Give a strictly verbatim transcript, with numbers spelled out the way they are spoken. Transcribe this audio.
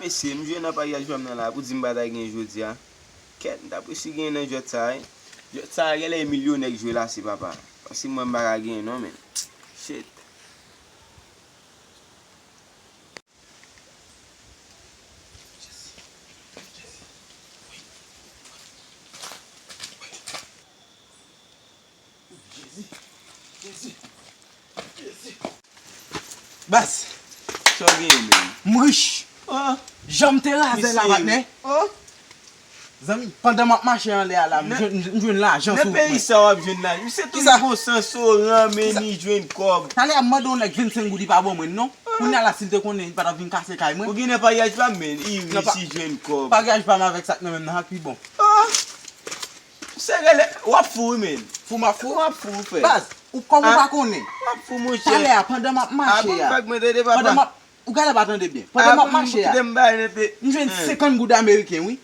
Mesye, m jwe nan paryaj pa m nan la pou di m pa ta gen jodi a. Kèt, m t ap resi gen nan jwèt sa a, wi. Jwèt sa a, genlè e milyonè k jwe la, se papa. Paske mwen, m pa ka gen, non, men. Shit. Baz, sa w genyen menm? M rich. Oh, jan m te razè la, patnè. Oh. Zanmi, pandan m ap mache anlè a la, m jwenn, m jwenn lajan sou wout mwen. Nan peyi sa w ap jwenn lajan. Misye toujou gon sansoran, men li jwenn kòb. Talè a m mande yon nèg vennsenk goud, li pa ban mwen, non. Kounye a la, si l te konnen, li pa t ap vin kase kay mwen. Ou gen nan paryaj pa m, men, li resi jwenn kòb. Paryaj pa m avèk sa k nan men m nan, sa k pi bon. Oh. Se rele, w ap fou, wi, men. Fou m ap fou? W ap fou, frè. Baz, ou kòm ou pa konnen. W ap fou, monchè. Talè a, pandan m ap mache a. Pandan m ap, ou gade pa tande byen. Pandan m ap mache a, m jwenn senkant goud ameriken, wi.